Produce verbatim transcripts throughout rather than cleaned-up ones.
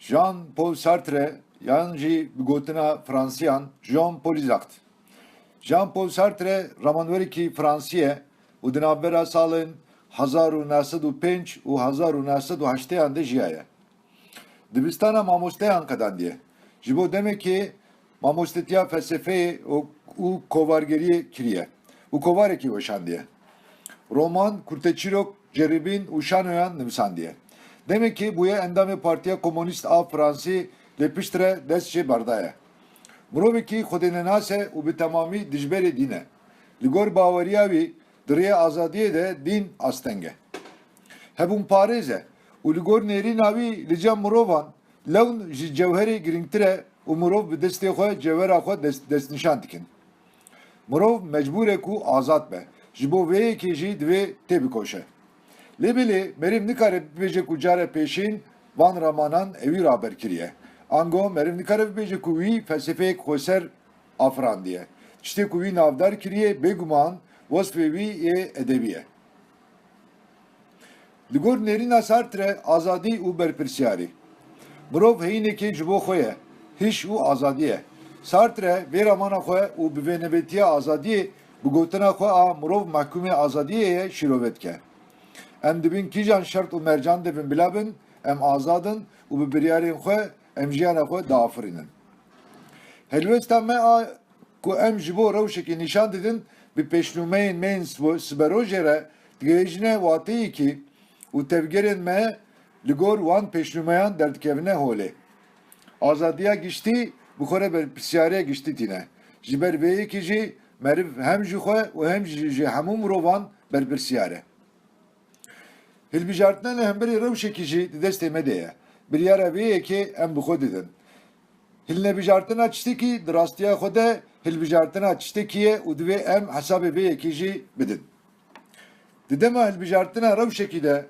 Jean-Paul Sartre, yan jî bi gotina Fransiyan Jean-Paulizade. Jean-Paul Sartre ramanwerekî Fransî ye û di navbera salên hezar û neh sed û pênc û hezar û neh sed û heştêyan de jiyaye. Dibistana mamosteyan qedandiye. Ji bo demekê mamostetiya felsefeyê û, û kovargeriyê kiriye û kovarekî weşandiye. Roman, kurteçîrok, ceribîn û şanoyan nivîsandiye. Demekê bûye endamê Partiya Komûnîst a Fransî, lê piştre dest jê berdaye. Mirovekî xwedênenas e û bi temamî dijberê dîn e. Li gor baweriya wî, di rêya azadiyê de dîn asteng e. Hebûnparêz e û li gor nêrîna wî li cem mirovan lewn ji cewherê girîngtir e û mirov bi destê xwe cewhera xwe dest, destnîşan dikin. Mirov mecbûr e ku azad be, ji bo vê yekê jî divê têbikoşe. Lê belê meriv nikare bibêje ku care pêşîn van ramanan ewî raber kiriye. Ango meriv nikare bibêje ku wî felsefeyek xweser afirandiye. Tiştê ku wî navdar kiriye, bêguman wesfê wî yê edebî ye. Li gor nêrîna Sartre, azadî û berpirsiyarî. Mirov heyînekê ji bo xwe ye, hiş û azadî ye. Sartre vê ramana xwe û bi vênebêtiya azadiyê bi gotina xwe a mirov mehkûmê azadiyê ye şîrove dike. Em dibin kîjan şert û mercan devin bila bin, em azad in û bi biryarên xwe em jiyana xwe diafirînin. Helwesta me a ku em ji bo rewşekê nîşan didin, bi pêşnûmeyên me yên sibo-, siberojê re digihêjine wateyekî û tevgerên me li gor wan pêşnûmeyan derdikevine holê. Azadiya giştî bi xwe re berpirsyariya giştî tîne. Ji ber vê yekê jî meriv hem ji xwe û hem jî ji hemû mirovan berpirsyar e. Hilbijartina li hemberî rewşekî jî di destê me de ye. Biryara vê yekê em bi xwe didin. Hilnebijartina tiştekî di rastiya xwe de hilbijartina tiştekî ye û divê em hesabê vê yekê jî bidin. Di dema hilbijartina rewşekî de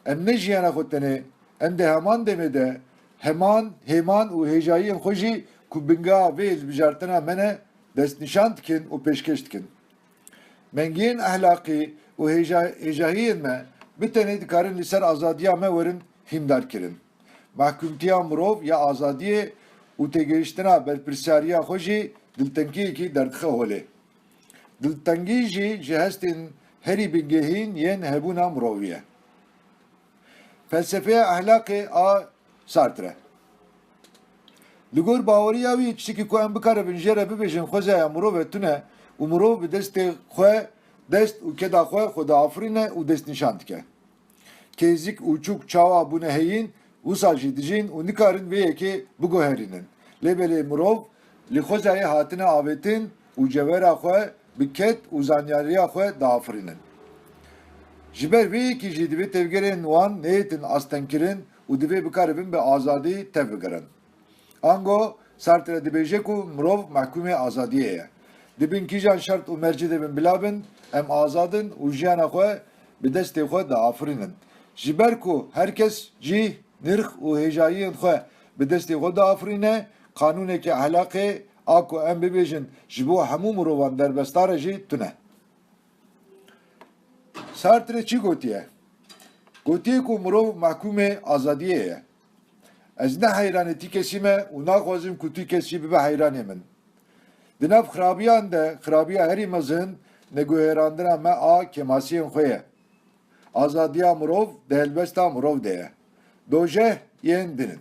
em ne jiyana xwe tenê, em di heman demê de heman hêman û hêjayiyên xwe jî ku bingeha vê hilbijartina me ne, destnîşan dikin û pêşkêş dikin. Mengiyên ehlaqî û hêja-, hêjahiyên me bi tenê dikarin li ser azadiya me werin hîmdarkirin. Mehkûmtiya mirov ya azadiyê û têgihiştina berpirsyariya xwe jî diltengiyekî derdixe holê. Diltengî jî ji hestên herî bingehîn yên hebûna mirovî ye. Felsefeya ehlaqê a Sartre. Li gor baweriya wî, tiştekî ku em bikaribin jê re bibêjin xwezaya mirov e tune û mirov bi destê xwe, dest û keda xwe xwe diafirîne û destnîşan dike. Kêzik û çûk çawa bûne heyîn, wisa jî dijîn û nikarin vê yekê biguherînin. Lê belê mirov li xwezayê hatine avêtin û cewhera xwe bi ked û zanyariya xwe diafirînin. Ji ber vê yekê jî divê tevgerên wan neyêtin astengkirin û divê bikaribin bi azadî tev bigirin. Ango Sartre dibêje ku mirov mehkûmê azadiyê ye. Di bin kîjan şert û mercê de bin bila bin, em azad in û jiyana xwe bi destê xwe diafirînin. Ji ber ku her kes cîh, nirx û hêjayiyên xwe bi destê xwe diafirîne, qanûneke ehlaqê a ku em bibêjin ji bo hemû mirovan derbesdar e jî tune. Sartre çi gotiye? Gotiye ku mirov mehkûmê azadiyê ye. Ez ne heyranê ti kesî me û naxwazim ku tu kes jî bibe heyranê min. Di nav xirabiyan de xirabiya herî mezin neguherandina me a kêmasiyên xwe ye. Azadiya mirov di helbesta mirov de ye. Dojeh yên din in.